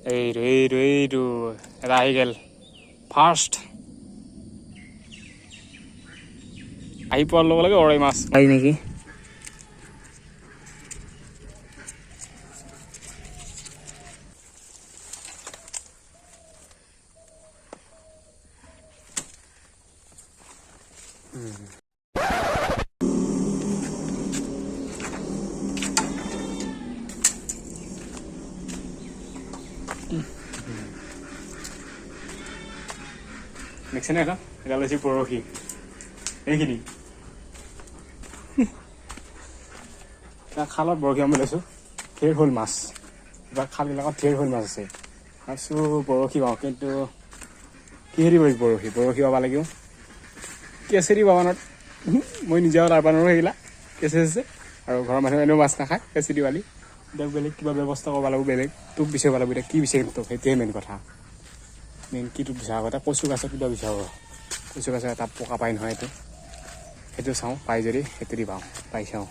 এইটো এইটো এইটো এটা আহি গ'ল ফাৰ্ষ্ট। আহি পোৱাৰ লগে লগে অৰাই মাছ পাই নেকি? দেখিছেনে? এটা এটা লৈছোঁ বৰশী, এইখিনি এটা খালত বৰশী আমি লৈছোঁ। ধেৰ শ'ল মাছ এইবাৰ, খালবিলাকত ধেৰ শ'ল মাছ আছে। ভাবিছোঁ বৰশী পাওঁ, কিন্তু কিহেদি কৰিম বৰশী? বৰশী পাব লাগিব কেঁচেৰি বাগানত। মই নিজেও তাৰ পৰা নোৱাৰোঁ, সেইগিলা কেঁচে চেচে আৰু ঘৰৰ মানুহে এনেও মাছ নাখায় কেঁচি দিৱালি। এতিয়া বেলেগ কিবা ব্যৱস্থা কৰিব লাগিব, বেলেগ টোপ বিচাৰিব লাগিব। এতিয়া কি বিচাৰিম টোপ, সেইটোৱে মেইন কথা। মেইন কি টোপ বিচাৰিব? এটা কচু গাছত কিবা বিচাৰিব। কচু গাছত এটা পকা পাই নহয়, এইটো সেইটো চাওঁ, পাই যদি সেইটো দি পাওঁ, পাই চাওঁ।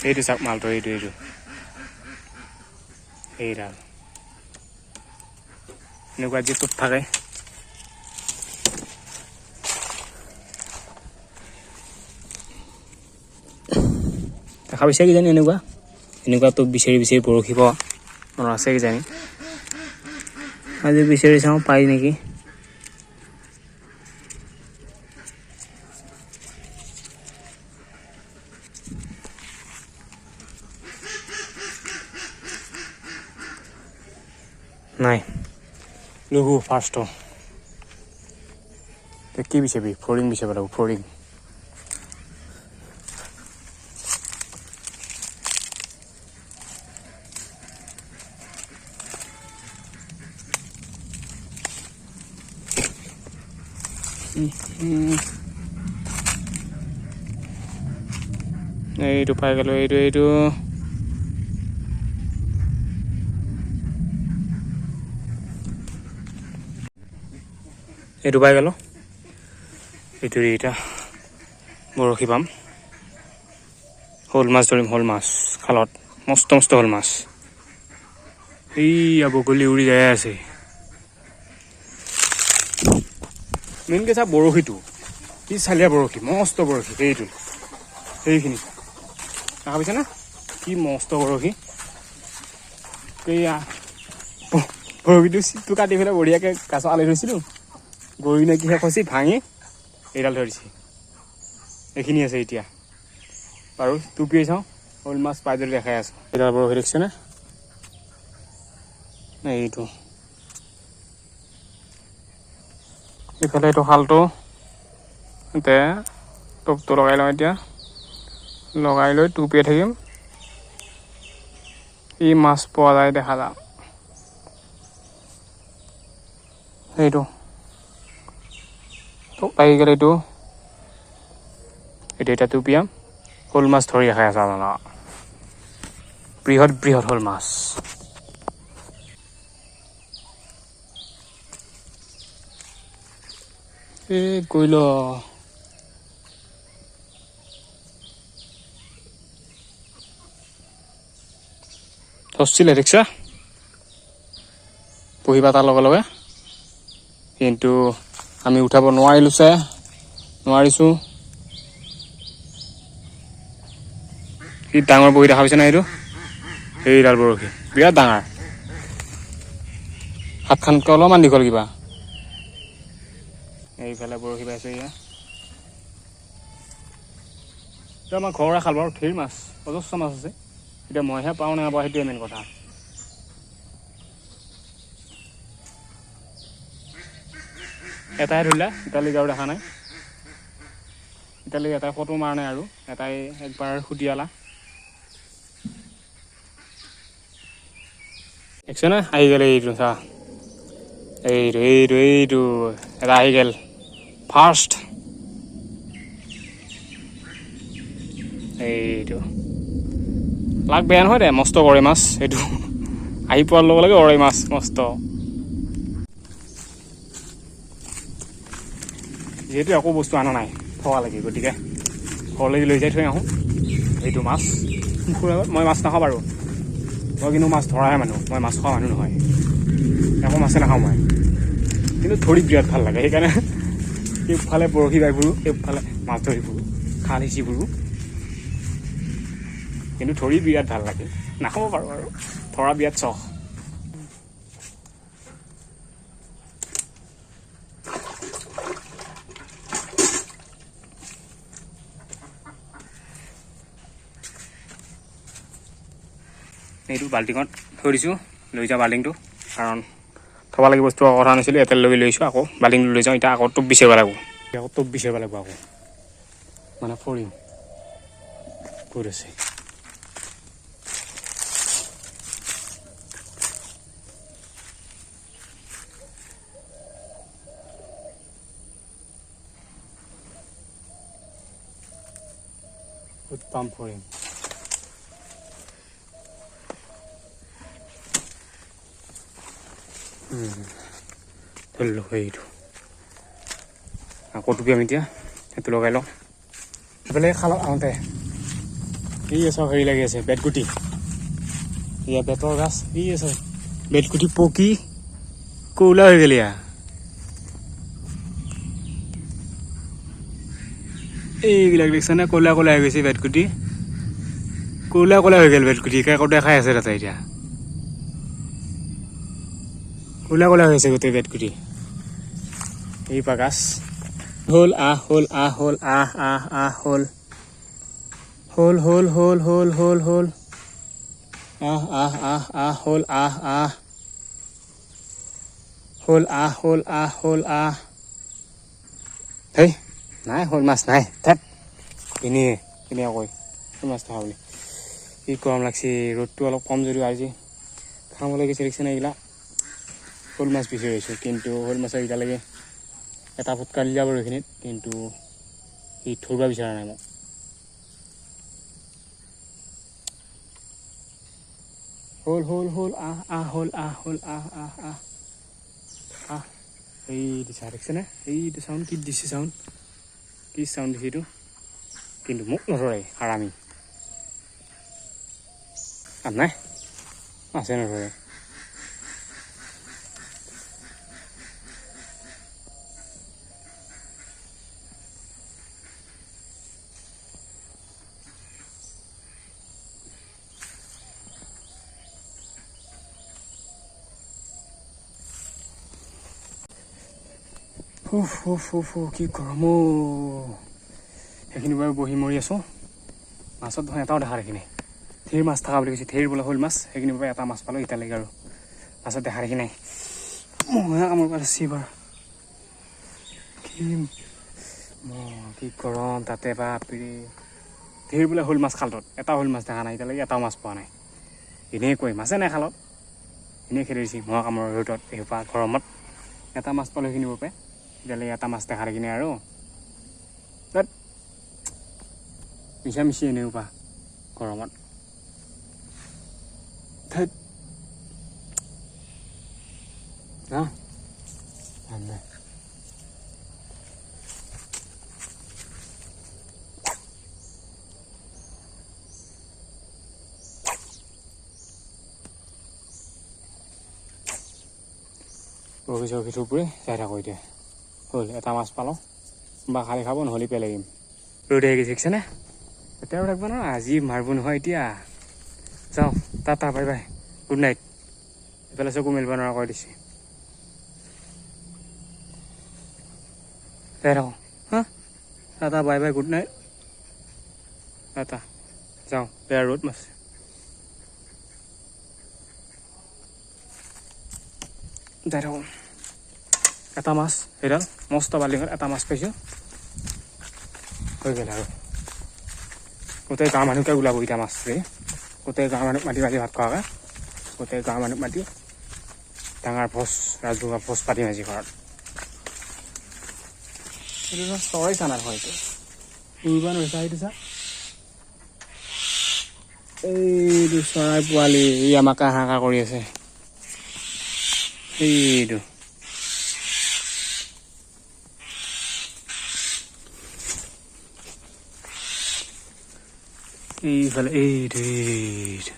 এইটো চাওক মালটো, এইটো এইটো এইডাল এনেকুৱা যি টোপ থাকে। দেখা পাইছে কিজানি, এনেকুৱা এনেকুৱা টোপ বিচাৰি বিচাৰি বৰশী পোৱা মনত আছে কিজানি। আজি বিচাৰি চাওঁ পাই নেকি। নাই লঘু ফাৰ্ষ্টটো। কি বিচাৰিবি? ফৰিং বিচাৰিব লাগিব, ফৰিং। এইটো পাই গ'লো, এইটো এইটো এইটো পাই গ'লো। এইটো এতিয়া বৰশী পাম, শ'ল মাছ ধৰিম, শ'ল মাছ। খালত মস্ত মস্ত শ'ল মাছ। এইয়া বগলী উৰি যাই আছে। মেইনকে চা বৰশীটো কি চালিয়া বৰশী, মস্ত বৰশী এইটো। সেইখিনি দেখা পাইছে না, কি মস্ত বৰশী। এইয়া বৰশীটো চিটটো কাটি পেলাই বঢ়িয়াকৈ গাছত আলি থৈছিলোঁ, গৰু নে কিহে খচি ভাঙি এইডাল ধৰিছে। এইখিনি আছে এতিয়া বাৰু, টুপিয়াই চাওঁ শ'ল মাছ পাই যদি দেখাই আছোঁ। এইডাল বৰশী দেখিছেনে? এইটো এইফালে এইটো খালটো দে টোপটো লগাই লওঁ এতিয়া। লগাই লৈ টুপিয়াই থাকিম, কি মাছ পোৱা যায় দেখা যাওক। সেইটো টোপ লাগি গ'ল। এইটো এইটো এতিয়া টুপিয়াম, শ'ল মাছ ধৰি দেখাই আছোঁ আপোনালোকক। বৃহৎ বৃহৎ শ'ল মাছ। এই গৈল ধৰছিলে, দেখিছা বহি পাতাৰ লগে লগে, কিন্তু আমি উঠাব নোৱাৰিলোঁ চে নোৱাৰিছোঁ। কি ডাঙৰ বহী দেখা পাইছে না এইটো? সেইডাল বৰশী বিৰাট ডাঙৰ, হাতখনতকৈ অলপমান দীঘল কিবা। এইফালে বৰশী পাইছোঁ। এয়া এতিয়া আমাৰ ঘৰৰে খাল বাৰু, ধেৰ মাছ, অজস্ৰ মাছ আছে। এতিয়া মইহে পাওঁ নে নাপাওঁ, সেইটোৱে মেইন কথা। এটাই ধৰিলা এতিয়ালৈকে আৰু দেখা নাই, এতিয়ালৈকে এটাই ফটো মাৰা নাই আৰু এটাই একবাৰ সুধিয়ালা। দেখিছে না, আহি গ'ল এইটো চা, এইটো এইটো এইটো এটা আহি গ'ল ফাৰ্ষ্ট। এইটো লাগ বেয়া নহয় দে, মস্ত গৰৈ মাছ। এইটো আহি পোৱাৰ লগে লগে গৰৈ মাছ মস্ত। যিহেতু একো বস্তু অনা নাই থোৱা লাগে, গতিকে ঘৰলৈ লৈ যাই থৈ আহোঁ এইটো মাছ। মুখৰ আগত মই মাছ নাখাওঁ বাৰু। মই কিন্তু মাছ ধৰাহে মানুহ, মই মাছ খোৱা মানুহ নহয়, একো মাছে নাখাওঁ মই, কিন্তু ধৰি বিৰাট ভাল লাগে। সেইকাৰণে এইফালে বৰশী বাই ফুৰোঁ, এইফালে মাছ ধৰি ফুৰোঁ, খাল সিঁচি ফুৰোঁ, কিন্তু ধৰি বিৰাট ভাল লাগে। নাখাব পাৰোঁ আৰু, ধৰা বিৰাট চখ। এইটো বাল্টিঙত থৈ দিছোঁ, লৈ যাওঁ বাল্টিংটো, কাৰণ থ'ব লাগিব বস্তু কথা নাছিলোঁ, এতেল লৈ লৈছোঁ। আকৌ বাল্টিংটো লৈ যাওঁ, এতিয়া আকৌ টোপ বিচাৰিব লাগিব, আকৌ টোপ বিচাৰিব লাগিব আকৌ, মানে ফৰিং ক'ত আছে। ক'ত পাম ফৰিং? ধৰিলোঁ সেইটো আকৌ টুপি আমি এতিয়া সেইটো লগাই লওঁ। এইফালে খালত আহোঁতে এই চব হেৰি লাগি আছে, বেতগুটি, এয়া বেতৰ গাছ, এই আছে বেতগুটি পকি কৌলা হৈ গ'ল। ইয়া এইবিলাক দেখিছানে, ক'লা ক'লা হৈ গৈছে বেতগুটি, ক'লা ক'লা হৈ গ'ল বেতগুটি, কেৰ্কেটুৱাই খাই আছে তাতে এতিয়া, ক'লা ক'লা হৈ আছে গোটেই বেতগুটি। এই গাছ হ'ল, আহ হ'ল, আহ হ'ল, আহ আহ আহ হ'ল, হ'ল হ'ল হ'ল হ'ল হ'ল হ'ল, আহ আহ আহ আহ হ'ল, আহ আহ হ'ল, আহ হ'ল, আহ হ'ল, আহ। হেই নাই শ'ল মাছ নাই, থেত এনেই এনেই কৈ শ'ল মাছ থকা বুলি। কি গৰম লাগছে, ৰ'দটো অলপ কম যদিও আজি খাবলৈ গৈছে। দেখিছে নাই, এইগিলা শ'ল মাছ বিচাৰি আহিছোঁ, কিন্তু শ'ল মাছৰ এতিয়ালৈকে এটা ফুটকা দিলে বাৰু এইখিনিত, কিন্তু সি ধৰিব বিচৰা নাই মোক। হ'ল হ'ল হ'ল, আহ আহ হ'ল, আহ হ'ল, আহ আহ আহ আহ। এইটো চা, দেখিছেনে এইটো চাউণ্ড কি দিছে, চাউণ্ড কি চাউণ্ড দিছে এইটো, কিন্তু মোক নধৰে হাৰামি। আহ নাই মাছে নধৰে। উফ উফ উফ কি গৰম অ'। সেইখিনি বাৰু বহি মৰি আছোঁ, মাছত দেখোন এটাও দেখা দেখি নাই। ধেৰ মাছ থকা বুলি কৈছে, ধেৰ বোলে শ'ল মাছ, সেইখিনি পৰা এটা মাছ পালোঁ এতিয়ালৈকে, আৰু মাছত দেখা দেখি নাই। মহে কামোৰ পাইছে এইবাৰ, কি মহ, কি গৰম তাতে, বাপৰে। ধেৰ বোলে শ'ল মাছ খালটোত, এটা শ'ল মাছ দেখা নাই এতিয়ালৈকে, এটাও মাছ পোৱা নাই। এনেই কৈ মাছে নাই খালত, এনেই খেদি দিছে মহ কামোৰৰ ৰ'দত, এইসোপা গৰমত। এটা মাছ পালোঁ সেইখিনিৰ পৰা, এতিয়ালৈকে এটা মাছ দেখা দেখি নাই আৰু। তাত মিছা মিছি এনেও পা গৰমত। ধেৎ। না, নাই। বৰশী চৰশী থুপুৰি যাই থাকোঁ এতিয়া। হ'ল এটা মাছ পালোঁ, বা খালি খাব নহ'লে পেলাই দিম। ৰ'দ আহি গৈছে, দেখিছেনে? এতিয়া আৰু থাকিব নহয়, আজি মাৰিব নহয় এতিয়া। যাওঁ, tata, bye bye, good night. এইফালে চকু মেলিব নোৱাৰা কৰি দিছে। যাই থাকোঁ, হা, tata, bye bye, good night, tata. যাওঁ, বেয়া ৰ'দ মাছ। যাই থাকোঁ। এটা মাছ সেইডাল মস্ত বাল্টিঙত এটা মাছ পাইছোঁ, হৈ গ'ল আৰু। গোটেই গাঁৱৰ মানুহকে ওলাব এতিয়া মাছ ৰে, গোটেই গাঁৱৰ মানুহক মাতি মাতি ভাত খোৱাকৈ, গোটেই গাঁৱৰ মানুহক মাতি ডাঙৰ ভোজ, ৰাজহুৱা ভোজ পাতিম আজি ঘৰত। এইটো চৰাই চানা হয়, এইটো উৰিব নোৱাৰিছা, সেইটো চা, এইটো চৰাই পোৱালি, ই আমাক হাহাকাৰ কৰি আছে। এইটো এইফালে, এইটো এইটো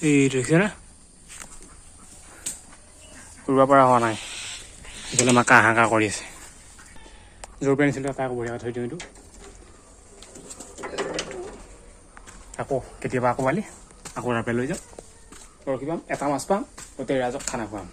এই দেখিছেনে? কৰিব পৰা হোৱা নাই। এইফালে মাক হাহাকাৰ কৰি আছে। জোৰ পেন আনিছিলোঁ এটা, আকৌ বঢ়িয়াকৈ থৈ দিওঁ এইটো। আকৌ কেতিয়াবা আকৌ পালি আকৌ তাৰ পৰা লৈ যাম, বৰশী পাম, এটা মাছ পাম, গোটেই ৰাইজক খানা খুৱাম।